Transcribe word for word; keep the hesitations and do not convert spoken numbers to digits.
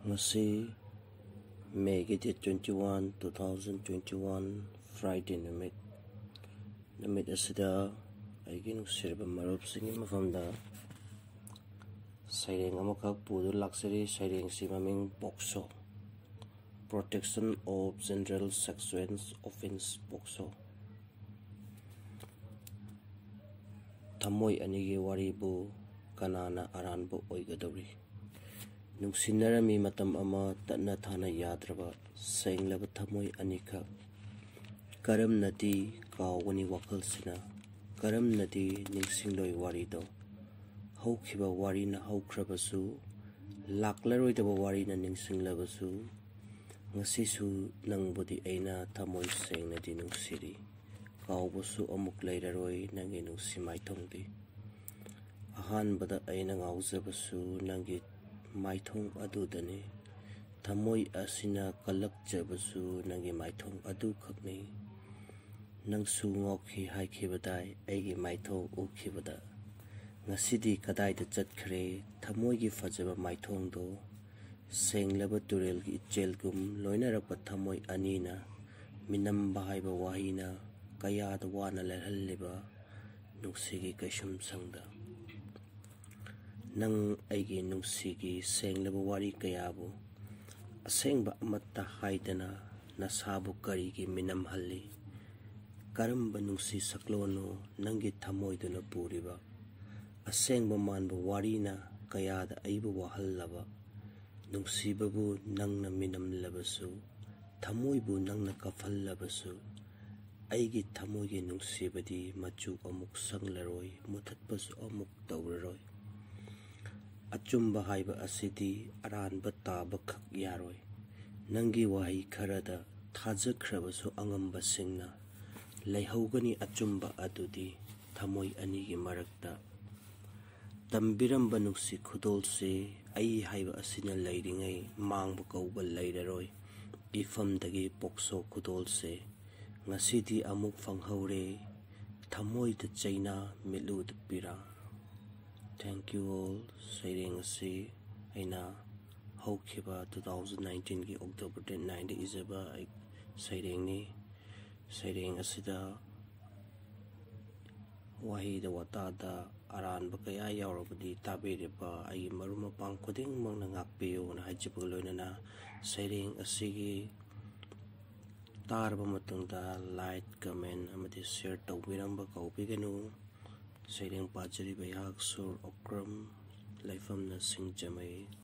ꯉꯁꯤ ꯃꯦꯒꯤ date twenty one, two thousand twenty one, Friday ꯅꯨꯃꯤꯠ꯫ ꯅꯨꯃꯤꯠ ꯑꯁꯤꯗ ꯑꯩꯒꯤ ꯅꯨꯡꯁꯤꯔꯕ ꯃꯔꯨꯞꯁꯤꯡꯒꯤ ꯃꯐꯝꯗ ꯁꯩꯔꯦꯡ ꯑꯃꯈꯛ ꯄꯨꯗꯨꯅ ꯂꯥꯛꯆꯔꯤ꯫ ꯁꯩꯔꯦꯡꯁꯤ ꯃꯃꯤꯡ ꯄꯣꯛꯁꯣ, Protection of General Sexual Offence, ꯄꯣꯛꯁꯣ꯫ ꯊꯃꯣꯏ ꯑꯅꯤꯒꯤ ꯋꯥꯔꯤꯕꯨ ꯀꯅꯥꯅ ꯑꯔꯥꯟꯕ ꯑꯣꯏꯒꯗꯧꯔꯤ? ꯅꯨꯡꯁꯤꯅꯔꯝꯃꯤ ꯃꯇꯝ ꯑꯃ ꯇꯠꯅ ꯊꯥꯅ ꯌꯥꯗ꯭ꯔꯕ ꯁꯦꯡꯂꯕ ꯊꯃꯣꯏ ꯑꯅꯤꯈꯛ꯫ ꯀꯔꯝꯅꯗꯤ ꯀꯥꯎꯒꯅꯤ ꯋꯥꯈꯜꯁꯤꯅ? ꯀꯔꯝꯅꯗꯤ ꯅꯤꯡꯁꯤꯡꯂꯣꯏ ꯋꯥꯔꯤꯗꯣ? ꯍꯧꯈꯤꯕ ꯋꯥꯔꯤꯅ ꯍꯧꯈ꯭ꯔꯕꯁꯨ, ꯂꯥꯛꯂꯔꯣꯏꯗꯕ ꯋꯥꯔꯤꯅ ꯅꯤꯡꯁꯤꯡꯂꯕꯁꯨ, ꯉꯁꯤꯁꯨ ꯅꯪꯕꯨꯗꯤ ꯑꯩꯅ ꯊꯃꯣꯏ ꯁꯦꯡꯅꯗꯤ ꯅꯨꯡꯁꯤꯔꯤ꯫ ꯀꯥꯎꯕꯁꯨ ꯑꯃꯨꯛ ꯂꯩꯔꯔꯣꯏ ꯅꯪꯒꯤ ꯅꯨꯡꯁꯤ ꯃꯥꯏꯊꯣꯡꯗꯤ꯫ ꯑꯍꯥꯟꯕꯗ ꯑꯩꯅ ꯉꯥꯎꯖꯕꯁꯨ ꯅꯪꯒꯤ ꯃꯥꯏꯊꯣꯡ ꯑꯗꯨꯗꯅꯤ꯫ ꯊꯃꯣꯏ ꯑꯁꯤꯅ ꯀꯜꯂꯛꯆꯕꯁꯨ ꯅꯪꯒꯤ ꯃꯥꯏꯊꯣꯡ ꯑꯗꯨꯈꯛꯅꯤ꯫ ꯅꯪꯁꯨ ꯉꯥꯎꯈꯤ ꯍꯥꯏꯈꯤꯕꯗꯥꯏ ꯑꯩꯒꯤ ꯃꯥꯏꯊꯣꯡ ꯎꯈꯤꯕꯗ꯫ ꯉꯁꯤꯗꯤ ꯀꯗꯥꯏꯗ ꯆꯠꯈ꯭ꯔꯦ ꯊꯃꯣꯏꯒꯤ ꯐꯖꯕ ꯃꯥꯏꯊꯣꯡꯗꯣ? ꯁꯦꯡꯂꯕ ꯇꯨꯔꯦꯜꯒꯤ ꯏꯆꯦꯜꯒꯨꯝ ꯂꯣꯏꯅꯔꯛꯄ ꯊꯃꯣꯏ ꯑꯅꯤꯅ ꯃꯤꯅꯝꯕ ꯍꯥꯏꯕ ꯋꯥꯍꯩꯅ ꯀꯌꯥꯗ ꯋꯥꯅ ꯂꯦꯜꯍꯜꯂꯤꯕ ꯅꯨꯡꯁꯤꯒꯤ ꯀꯩꯁꯨꯝꯁꯪꯗ꯫ ꯅꯪ ꯑꯩꯒꯤ ꯅꯨꯡꯁꯤꯒꯤ ꯁꯦꯡꯂꯕ ꯋꯥꯔꯤ ꯀꯌꯥꯕꯨ ꯑꯁꯦꯡꯕ ꯑꯃꯠꯇ ꯍꯥꯏꯗꯅ ꯅꯁꯥꯕꯨ ꯀꯔꯤꯒꯤ ꯃꯤꯅꯝꯍꯜꯂꯤ? ꯀꯔꯝꯕ ꯅꯨꯡꯁꯤ ꯁꯛꯂꯣꯟꯅꯣ ꯅꯪꯒꯤ ꯊꯃꯣꯏꯗꯨꯅ ꯄꯨꯔꯤꯕ? ꯑꯁꯦꯡꯕ ꯃꯥꯟꯕ ꯋꯥꯔꯤꯅ ꯀꯌꯥꯗ ꯑꯩꯕꯨ ꯋꯥꯍꯜꯂꯕ? ꯅꯨꯡꯁꯤꯕꯕꯨ ꯅꯪꯅ ꯃꯤꯅꯝꯂꯕꯁꯨ, ꯊꯃꯣꯏꯕꯨ ꯅꯪꯅ ꯀꯞꯍꯜꯂꯕꯁꯨ, ꯑꯩꯒꯤ ꯊꯃꯣꯏꯒꯤ ꯅꯨꯡꯁꯤꯕꯗꯤ ꯃꯆꯨ ꯑꯃꯨꯛ ꯁꯪꯂꯔꯣꯏ, ꯃꯨꯊꯠꯄꯁꯨ ꯑꯃꯨꯛ ꯇꯧꯔꯔꯣꯏ꯫ ꯑꯆꯨꯝꯕ ꯍꯥꯏꯕ ꯑꯁꯤꯗꯤ ꯑꯔꯥꯟꯕ ꯇꯥꯕꯈꯛ ꯌꯥꯔꯣꯏ꯫ ꯅꯪꯒꯤ ꯋꯥꯍꯩ ꯈꯔꯗ ꯊꯥꯖꯈ꯭ꯔꯕꯁꯨ ꯑꯉꯝꯕꯁꯤꯡꯅ ꯂꯩꯍꯧꯒꯅꯤ ꯑꯆꯨꯝꯕ ꯑꯗꯨꯗꯤ ꯊꯃꯣꯏ ꯑꯅꯤꯒꯤ ꯃꯔꯛꯇ꯫ ꯇꯝꯕꯤꯔꯝꯕ ꯅꯨꯡꯁꯤ ꯈꯨꯗꯣꯜꯁꯦ ꯑꯩ ꯍꯥꯏꯕ ꯑꯁꯤꯅ ꯂꯩꯔꯤꯉꯩ ꯃꯥꯡꯕ ꯀꯧꯕ ꯂꯩꯔꯔꯣꯏ꯫ ꯏꯐꯝꯗꯒꯤ ꯄꯣꯛꯁꯣ ꯈꯨꯗꯣꯜꯁꯦ ꯉꯁꯤꯗꯤ ꯑꯃꯨꯛ ꯐꯪꯍꯧꯔꯦ꯫ ꯊꯃꯣꯏꯗ ꯆꯩꯅꯥ, ꯃꯤꯠꯂꯨꯗ ꯄꯤꯔꯥ꯫ Thank you all꯫ ꯁꯩꯔꯦꯡ ꯑꯁꯤ ꯑꯩꯅ ꯍꯧꯈꯤꯕ two thousand nineteenꯒꯤ October date nineꯗ ꯏꯖꯕ ꯑꯩ ꯁꯩꯔꯦꯡꯅꯤ꯫ ꯁꯩꯔꯦꯡ ꯑꯁꯤꯗ ꯋꯥꯍꯩꯗ ꯋꯥꯇꯥꯗ ꯑꯔꯥꯟꯕ ꯀꯌꯥ ꯌꯥꯎꯔꯕꯗꯤ ꯇꯥꯕꯤꯔꯤꯕ ꯑꯩꯒꯤ ꯃꯔꯨꯞ ꯃꯄꯥꯡ ꯈꯨꯗꯤꯡꯃꯛꯅ ꯉꯥꯛꯄꯤꯌꯨꯅ ꯍꯥꯏꯖꯕꯒ ꯂꯣꯏꯅꯅ ꯁꯩꯔꯦꯡ ꯑꯁꯤꯒꯤ ꯇꯥꯔꯕ ꯃꯇꯨꯡꯗ like, comment ꯑꯃꯗꯤ share ꯇꯧꯕꯤꯔꯝꯕ ꯀꯥꯎꯕꯤꯒꯅꯨ꯫ ꯁꯩꯔꯦꯡ ꯄꯥꯖꯔꯤꯕ ꯑꯩꯍꯥꯛ ꯁꯨꯔ ꯑꯣꯀ꯭ꯔꯝ, ꯂꯩꯐꯝꯅ ꯁꯤꯡꯖꯃꯩ꯫